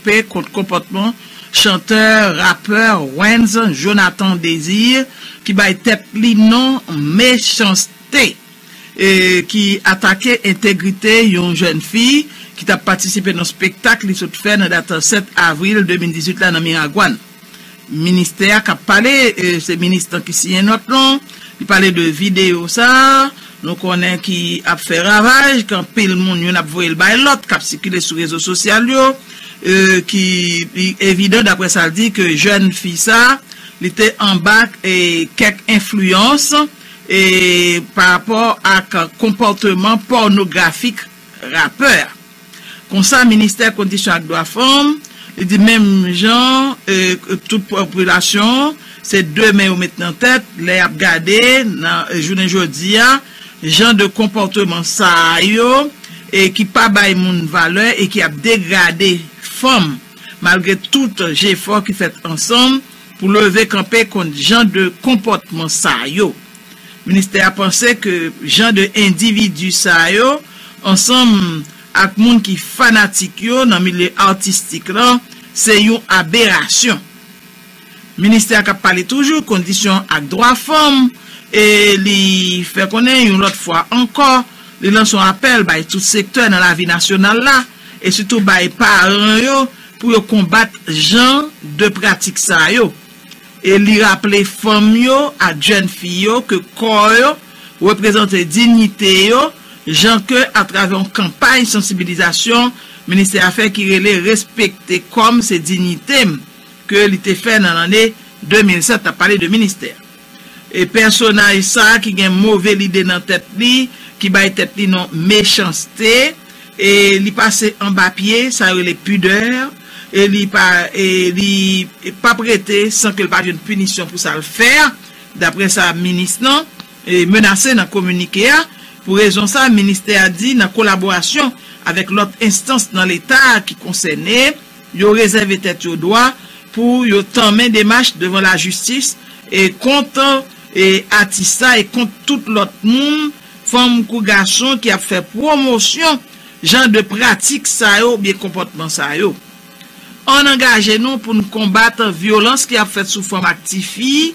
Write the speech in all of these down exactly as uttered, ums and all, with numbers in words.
kanpe kont konpòtman chantè, rapè Wens Jonathan Désir, ki bay tèt li non Mechanste, e ki atake entegrite yon jèn fi ki t ap patisipe nan spektak li sot fè nan dat sèt avril de mil dizuit la nan Miragwàn. Ministè a k ap pale, e, se minis lan ki siyen nòt lan. Li pale de videyo sa a, nou konnen ki ap fè ravaj, ke anpil moun youn ap voye l bay lòt, k ap sikile sou rezo sosyal yo, e, ki li evidan, daprè sa l di, ke jèn fi sa a, li te anba, e, kèk enfliyans, e, pa rapò ak konpòteman pònografik rapè a. Konsa, ministè kondisyon ak dwa fanm, li di menm jan, e, tout popilasyon, se de men yo met nan tèt, lè y ap gade nan, e, jounen jodi a, jan de konpòteman sa yo, e ki pa bay moun valè e ki ap degrade fanm, malgre tout jefò ki fèt ansanm pou leve kanpe kont jan de konpòtman sa yo. Ministè a panse ke jan de endividi sa yo, ansanm ak moun ki fanatik yo nan milye atistik lan, se yon aberasyon. Ministè a k ap pale toujou kondisyon ak dwa fanm, e li fè konnen yon lòt fwa ankò, li lanse yon apèl bay tout sektè nan lavi nasyonal la, e sitou bay paran yo, pou yo konbat jan de pratik sa yo. E li raple fanm yo ak jèn fi yo ke kò yo reprezante diyite yo, jan ke atravè yon kanpay sansibilizasyon ministè a fè ki rele Respekte kò m se diyite m, ke li te fè nan lane de mil sèt, n ap pale de ministè. E pèsonaj sa a ki gen move lide nan tèt li, ki bay tèt li non Mechanste, e li pase anba pye, sa yo rele pidè, e li pa, e li p ap rete san ke l pa jwenn pinisyon pou sa l fè a, daprè sa minis lan, e, menase nan kominike a. Pou rezon sa, ministè a di, nan kolaborasyon avèk lòt enstans nan Leta ki konsène, yo rezève tèt yo dwa pou yo tanmen demach devan lajistis, e kont, e, atis sa e kont tout lòt moun, fanm kou gason, ki ap fè pwomosyon jan de pratik sa yo oubyen konpòtman sa yo. Ann angaje nou pou n konbat vyolans ki ap fèt sou fanm ak tifi,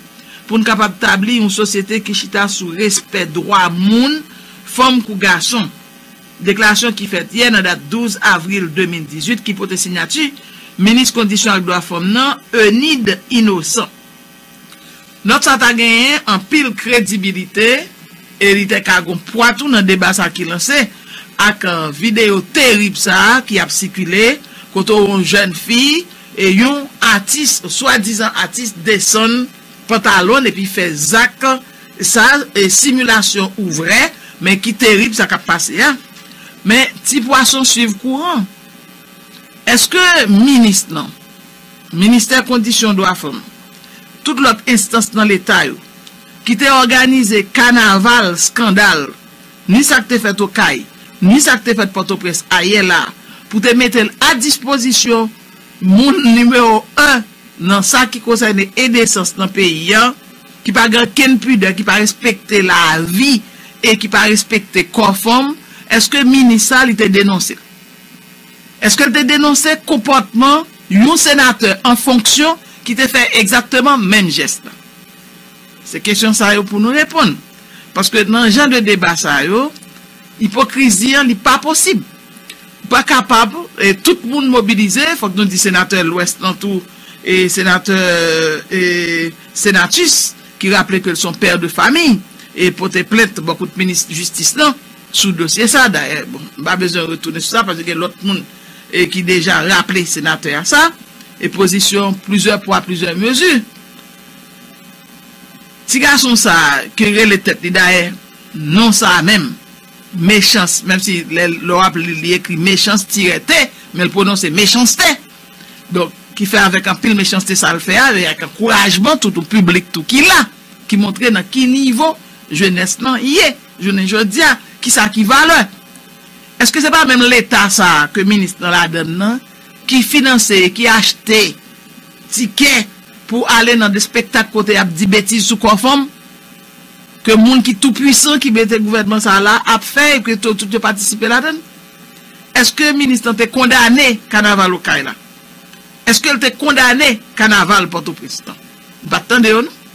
pou n kapab tabli yon sosyete ki chita sou respè dwa moun, fanm kou gason. Deklarasyon ki fèt yè nan dat douz avril de mil dizuit ki pote siyati minis kondisyon ak dwa fanm nan, Enide Innocent. Nòt sa ta genyen anpil kredibilite e li te ka gon pwa tou nan deba sa ki lanse ak, eh, videyo terib sa ki ap sikile kote yon jèn fi e yon atis, swadizan atis, desann pantalon epi fè zak sa, e similasyon ou vrè, men ki terib sa k ap pase a. Men ti pwason swiv kouran. Èske minis lan, ministè kondisyon dwa fanm, tout lòt enstans nan Leta yo, ki te òganize kanaval eskandal, ni sa k te fèt Okay, ni sa k te fèt Pòtoprens ayè la, pou te mete l a dispozisyon moun nimewo en nan sa ki konsène edesans nan peyi a, ki pa gen okenn pidè, ki pa respekte lavi e ki pa respekte kò fanm, èske minis sa li te denonse l? Èske l te denonse konpòtman yon senatè an fonksyon ki te fè egzakteman menm jès la? Se kesyon sa yo pou nou reponn. Paske nan jan de deba sa yo, ipokrizi an, li pa posib. Ou pa kapab, e, tout moun mobilize, fòk nou di senatè Lwès lan tou, e senatè, e, Senatus, ki raple ke l se yon pè de famiy, e pote plent bò kot minis jistis lan sou dosye sa. Dayè, bon, m pa bezwen retounen sou sa, paske gen lòt moun, e, ki deja raple senatè a sa, e pozisyon plizyè pwa, plizyè mezi. Ti gason sa a, ki rele tèt li dayè, non sa a menm, Mechans, menm si lè, lè w ap li, li ekri Mechans tirè T, men l pwononse Mechanste. Donk, ki fè avèk anpil mechanste sa l fè a, e ak ankourajman tout yon piblik tou ki la, ki montre nan ki nivo jenès lan ye, jounen jodi a, kisa ki valè. Èske se pa menm Leta sa a ke minis lan ladann nan, ki finanse e ki achte tikè pou ale nan de espektak kote y ap di betiz sou kò fanm, ke moun ki tou pwisan ki mete gouvènman sa a la ap fè e ke to-, tout yo patisipe ladann? Èske minis lan te kondane kanaval Okay la? Èske l te kondane kanaval Pòtoprens lan? M pa t tande yo, non.